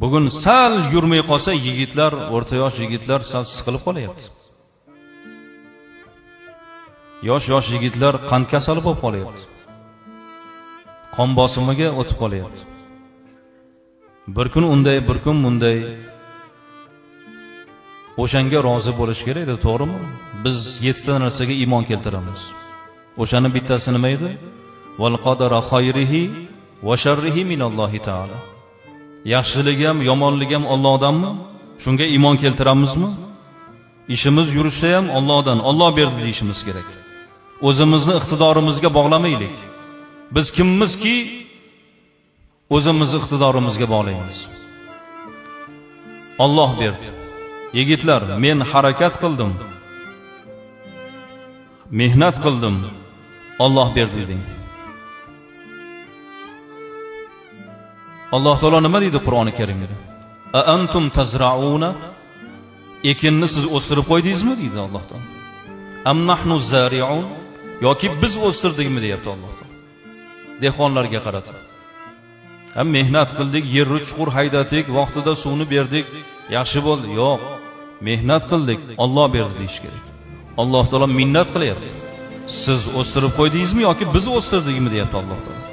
Bugun sal yurmay qolsa yigitlar, o'rta yosh yigitlar sal siqilib qolyapti. Yosh yosh yigitlar qand kasali bo'lib qolyapti. Qon bosimiga o'tib qolyapti. Bir kun unday, bir kun bunday. O'shanga rozi bo'lish kerak edi, to'g'rimi? Biz 7 ta narsaga iymon keltiramiz. O'shani bittasi nima edi? Val qadara xayrihi va sharrihi minallohi taala. Yaxshiligi ham, yomonligi ham Allohdanmi? Shunga iymon keltiramizmi? Ishimiz yurishsa ham Allohdan, Alloh berdi deyishimiz kerak. O'zimizni iqtidorimizga bog'lamaylik. Biz kimmizki o'zimizni iqtidorimizga bog'laymiz. Alloh berdi. Yigitlar, men harakat qildim. Mehnat qildim. Alloh berdi deng. Alloh taolo nima deydi Qur'oni Karimda? A antum tazrauna? Ekinni siz o'stirib qo'ydingizmi deydi Alloh taolo. Am nahnu zari'un? Yoki biz o'stirdikmi deyapti Alloh taolo. Dehqonlarga qaratib. Ham mehnat qildik, yerni chuqur haydadik, vaqtida suvni berdik, yaxshi bo'ldi. Yo'q, mehnat qildik, Alloh berdi deyish kerak. Alloh taolo minnat qilyapti. Siz o'stirib qo'ydingizmi yoki biz o'stirdikmi deyapti Alloh taolo.